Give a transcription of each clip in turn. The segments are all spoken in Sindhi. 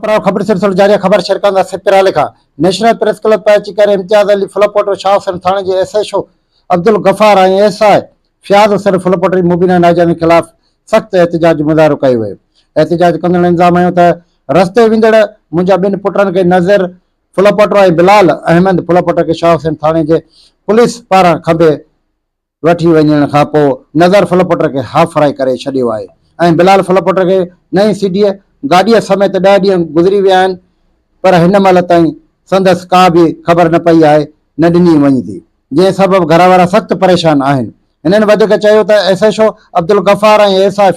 پرائو خبر سلسلو جاري آهي خبر شيئر ڪندا سپرالي کان نيشنل پريس ڪلب پهچي ڪري امتياز علي ڦلپوٽو شاهه حسين ٿاڻي جي S H O Abdul Ghaffar ۽ S I Fayaz Hussain Phulpoto جي مبينا ناجائزين خلاف سخت احتجاج جو مظاهرو ڪيو ويو احتجاج ڪندڙن الزام هنيو ته رستي ويندڙ منهنجا ٻن پٽن کي نذير ڦلپوٽو ۽ بلال احمد ڦلپوٽو کي شاهه حسين ٿاڻي جي پوليس پاران کنڀي وٺي وڃڻ کان پوء نظر ڦلپوٽر کي هاف فرائي ڪري ڇڏيو آهي ۽ بلال ڦلپوٽر کي نئين سي ڊيء گاڏيء سميت ڏهه ڏينهن گذري ويا آهن پر هن مهل تائين سندس ڪا به خبر نه پئي آهي نه ڏني وڃي ٿي جنهن سبب گهر وارا سخت پريشان آهن. هنن وڌيڪ چيو ته S H O Abdul Ghaffar ۽ S I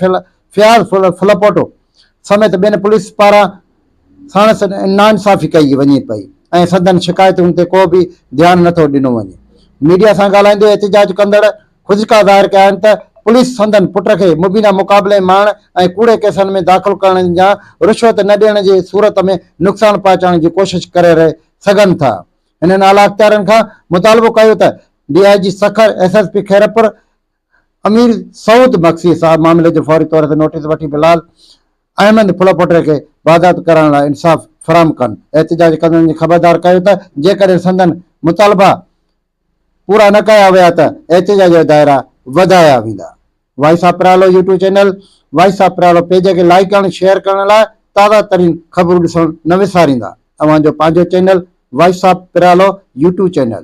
Fayaz Phulpoto سميت ٻين پوليس پاران ساڻس ناانصافي ڪئي وڃي پئي ۽ سندن شڪايتن تي ڪو به ڌيان نٿو ڏنو وڃي. ميڊيا سان ڳالهائيندي احتجاج ڪندڙ خدشا ظاهر ڪيا آهن ته پوليس سندن پٽ کي مبينا مقابلي ۾ آڻڻ ۽ ڪوڙي ڪيسن ۾ داخل ڪرڻ يا رشوت نه ڏيڻ جي صورت ۾ نقصان پهچائڻ جي ڪوشش ڪري رهي سگهن ٿا. هنن اعليٰ اختيارين کان مطالبو ڪيو ته D I G Sukkur, S S P Khairpur Amir Saud Magsi صاحب معاملي جو فوري طور تي نوٽيس وٺي بلال احمد ڦلپوٽي کي بازياب ڪرائڻ لاء انصاف فراهم ڪن. احتجاج ڪندڙن کي خبردار ڪيو ته جيڪڏهن سندن مطالبا پورا نه ڪيا ويا ته احتجاج جا دائرا وڌايا ويندا. Voice of Pralo YouTube channel voice of Pralo page کي لائيڪ ۽ شيئر ڪرڻ لاء تازه ترين خبرون ڏسڻ نه وساريندا. اوهان جو پنهنجو channel voice of Pralo YouTube channel.